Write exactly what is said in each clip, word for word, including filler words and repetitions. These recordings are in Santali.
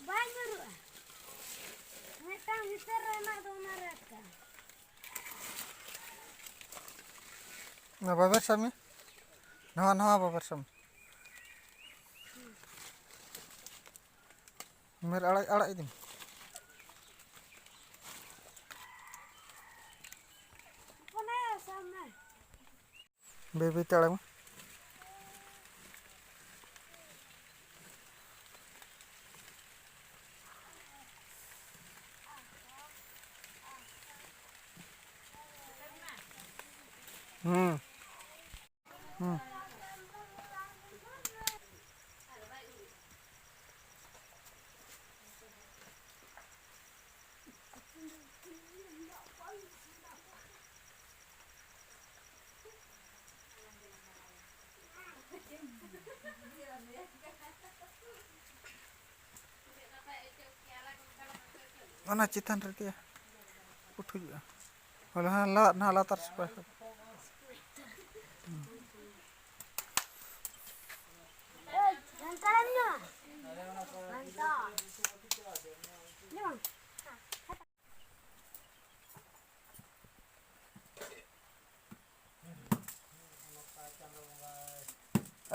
ᱵᱟᱭ ᱧᱩᱨᱩᱜᱼᱟ᱾ ᱢᱤᱫᱴᱟᱝ ᱵᱷᱤᱛᱟᱹᱨ ᱨᱮ ᱦᱮᱱᱟᱜ ᱫᱚ, ᱚᱱᱟ ᱨᱮ ᱟᱴᱠᱟᱜᱼᱟ᱾ ᱚᱱᱟ ᱵᱟᱵᱮᱨ ᱥᱟᱵ ᱢᱮ, ᱱᱟᱣᱟ ᱱᱟᱣᱟ ᱵᱟᱵᱮᱨ ᱥᱟᱵ ᱢᱮ᱾ ᱢᱮᱨ ᱟᱲᱟᱜ, ᱟᱲᱟᱜ ᱤᱫᱤ ᱢᱮ᱾ ᱦᱚᱯᱚᱱᱟᱭᱟ, ᱥᱟᱵ ᱢᱮ᱾ ᱵᱟᱹᱭ ᱵᱟᱹᱭ ᱛᱮ ᱟᱲᱟᱜ ᱢᱮ᱾ ᱦᱩᱸ᱾ ᱦᱩᱸ᱾ ᱚᱱᱟ ᱪᱮᱛᱟᱱ ᱨᱮᱜᱮ ᱩᱴᱷᱩᱡᱚᱜᱼᱟ᱾ ᱦᱚᱞᱮ ᱦᱟᱸᱜ ᱞᱟᱫ ᱱᱟᱦᱟᱜ ᱞᱟᱛᱟᱨ ᱥᱮᱫ ᱠᱷᱚᱡ᱾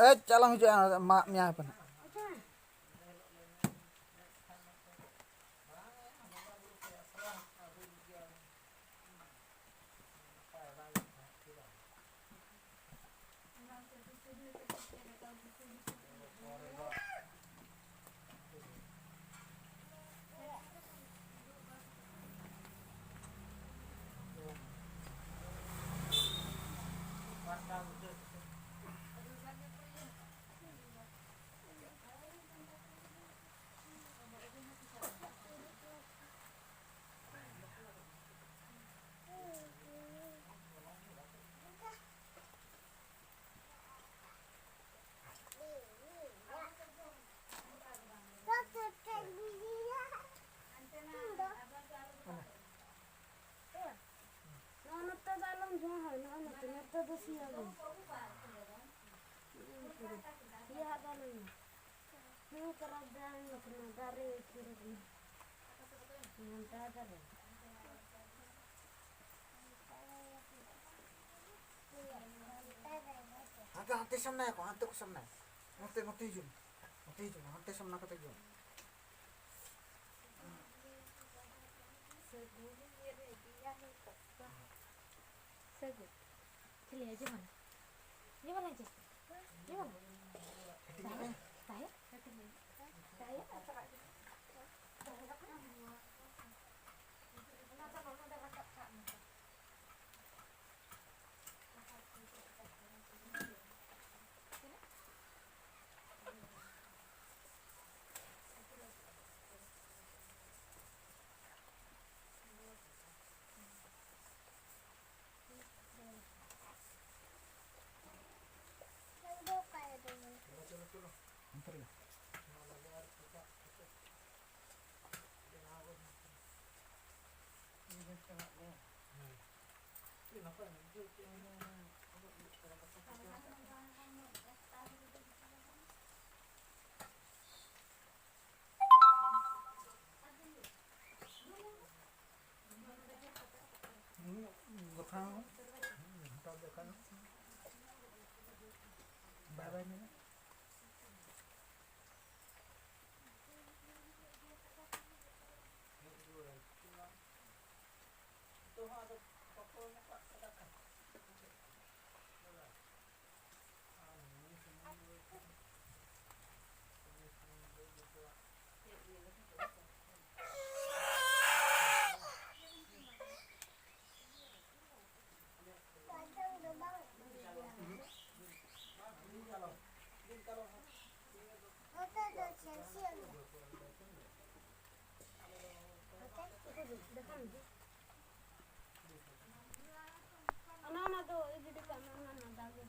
ᱮᱭ, ᱪᱟᱞᱟᱣ ᱦᱤᱡᱩᱜᱼᱟ, ᱢᱟᱜ ᱢᱮᱭᱟ ᱦᱟᱯᱮ ᱱᱟᱜ᱾ ᱤᱭᱟᱹ ᱦᱟᱜ ᱫᱚ ᱟᱞᱚ ᱧᱟᱢ᱾ ᱦᱮᱸ, ᱠᱟᱨᱟ ᱫᱟᱨᱮ ᱠᱟᱱᱟ, ᱫᱟᱨᱮ ᱩᱪᱟᱹᱲ ᱠᱟᱱᱟ᱾ ᱜᱷᱟᱱᱴᱟ ᱫᱟᱨᱮ᱾ ᱦᱟᱱᱛᱮ, ᱦᱟᱱᱛᱮ ᱥᱟᱢᱱᱟᱭᱟᱠᱚ, ᱦᱟᱱᱛᱮ ᱠᱚ ᱥᱟᱢᱱᱟᱭᱟ᱾ ᱱᱚᱛᱮ, ᱱᱚᱛᱮ ᱦᱤᱡᱩᱜ ᱢᱮ᱾ ᱱᱚᱛᱮ ᱦᱤᱡᱩᱜ ᱢᱮ, ᱦᱟᱱᱛᱮ ᱥᱟᱢᱱᱟ ᱠᱟᱛᱮ ᱦᱤᱡᱩᱜ ᱢᱮ᱾ ᱥᱟᱹᱜᱩᱱ᱾ ᱪᱮᱫ ᱞᱟᱹᱭᱟ? ᱡᱮᱢᱚᱱ, ᱡᱮᱢᱚᱱ ᱦᱮᱸ ᱪᱮ? ᱡᱮᱢᱚᱱ᱾ ᱛᱟᱦᱮᱸ, ᱛᱟᱦᱮᱸ, ᱛᱟᱦᱮᱸ, ᱟᱨ ᱪᱟᱞᱟᱜ ᱠᱟᱱᱟ᱾ ᱚᱱᱟ ᱫᱚ ᱱᱚᱰᱮ ᱨᱟᱠᱟᱵ ᱠᱟᱜ ᱢᱮ᱾ ᱜᱚᱴᱟ ᱜᱷᱟᱱᱴᱟ ᱞᱮᱠᱷᱟᱱ ᱵᱟᱭ ᱵᱟᱭ ᱢᱮᱱᱟ᱾ ᱚᱱᱟ, ᱚᱱᱟ ᱫᱚ ᱤᱫᱤ ᱦᱚᱴᱚ ᱠᱟᱜ ᱢᱮ, ᱚᱱᱟ, ᱚᱱᱟ ᱫᱟᱜ ᱜᱮ᱾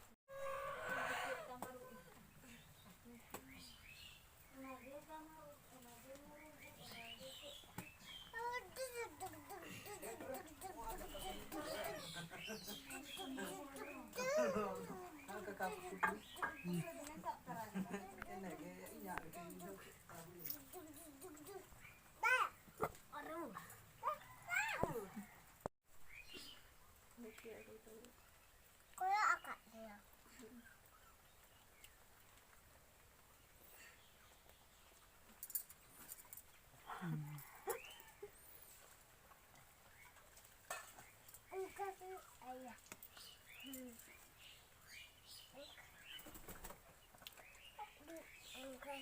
ᱠᱟᱹᱴᱤᱡ ᱟᱭᱟ᱾ ᱦᱩᱸ᱾ ᱚᱱᱠᱟ᱾